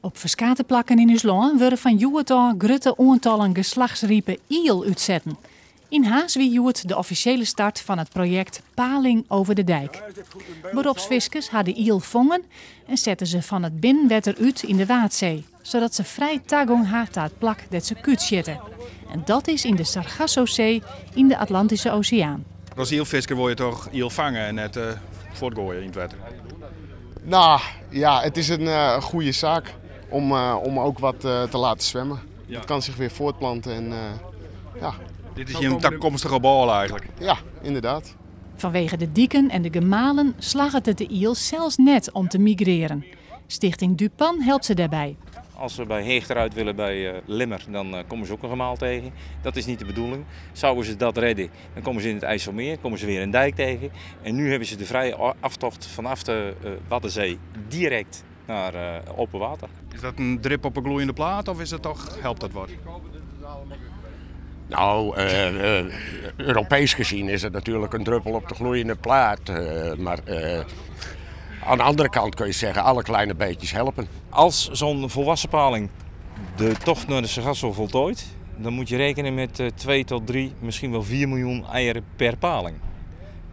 Op ferskate plakken yn ús lân wurde fan hjoed ôf grutte oantallen geslachtsripe iel útsetten. Yn Harns wie hjoed de offisjele start fan it projekt Paling over de Dijk. Beropsfiskers ha de iel fongen en sette se fan it binnenwetter út yn de Waadsee, sadat se frij tagong ha ta it plak dêr't se kútsjitte. En dat is yn de Sargassosee yn de Atlantyske Oseaan. As ielfisker wol je toch iel fange en net fuortgoaie yn it wetter? Nou ja, het is een goede zaak om ook wat te laten zwemmen. Het kan zich weer voortplanten en ja. Dit is jim takomstige bôle eigentlik? Ja, inderdaad. Fanwege de diken en de gemalen slagget it de iel sels net om te migrearen. Stichting Dupan helpt se dêrby. Als ze bij Heeg eruit willen bij Lemmer, dan komen ze ook een gemaal tegen. Dat is niet de bedoeling. Zouden ze dat redden, dan komen ze in het IJsselmeer, komen ze weer een dijk tegen. En nu hebben ze de vrije aftocht vanaf de Waddenzee direct naar open water. Is dat in drip op in gloeiende plaat of is dat toch, helpt dat wat? Nou, Europees gezien is het natuurlijk een druppel op de gloeiende plaat. Maar aan de andere kant kun je zeggen, alle kleine beetjes helpen. Als zo'n volwassen paling de tocht naar de Sargasso voltooit, dan moet je rekenen met 2 tot 3, misschien wel 4 miljoen eieren per paling.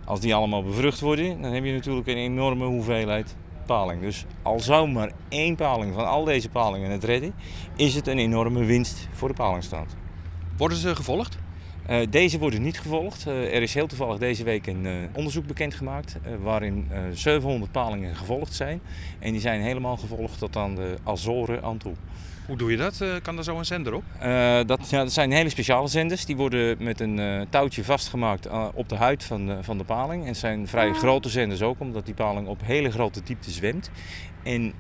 Als die allemaal bevrucht worden, dan heb je natuurlijk een enorme hoeveelheid paling. Dus al zou maar één paling van al deze palingen het redden, is het een enorme winst voor de palingstand. Worden ze gevolgd? Deze worden niet gevolgd. Er is heel toevallig deze week een onderzoek bekendgemaakt waarin 700 palingen gevolgd zijn. En die zijn helemaal gevolgd tot aan de Azoren aan toe. Hoe doe je dat? Kan er zo een zender op? Dat zijn hele speciale zenders. Die worden met een touwtje vastgemaakt op de huid van de paling. En het zijn vrij grote zenders ook, omdat die paling op hele grote diepte zwemt. En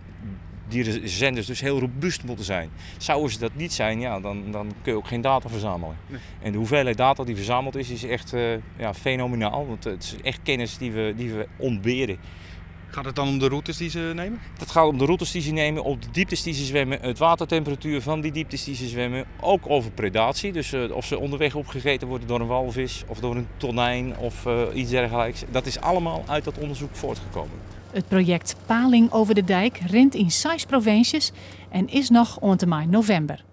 die zenders dus heel robuust moeten zijn. Zouden ze dat niet zijn, ja, dan kun je ook geen data verzamelen. En de hoeveelheid data die verzameld is, is echt fenomenaal. Want het is echt kennis die we ontberen. Gaat het dan om de routes die ze nemen? Het gaat om de routes die ze nemen, op de dieptes die ze zwemmen, het watertemperatuur van die dieptes die ze zwemmen. Ook over predatie, dus of ze onderweg opgegeten worden door een walvis of door een tonijn of iets dergelijks. Dat is allemaal uit dat onderzoek voortgekomen. It projekt Paling over de Dijk rint yn seis provinsjes en is noch oant en mei novimber.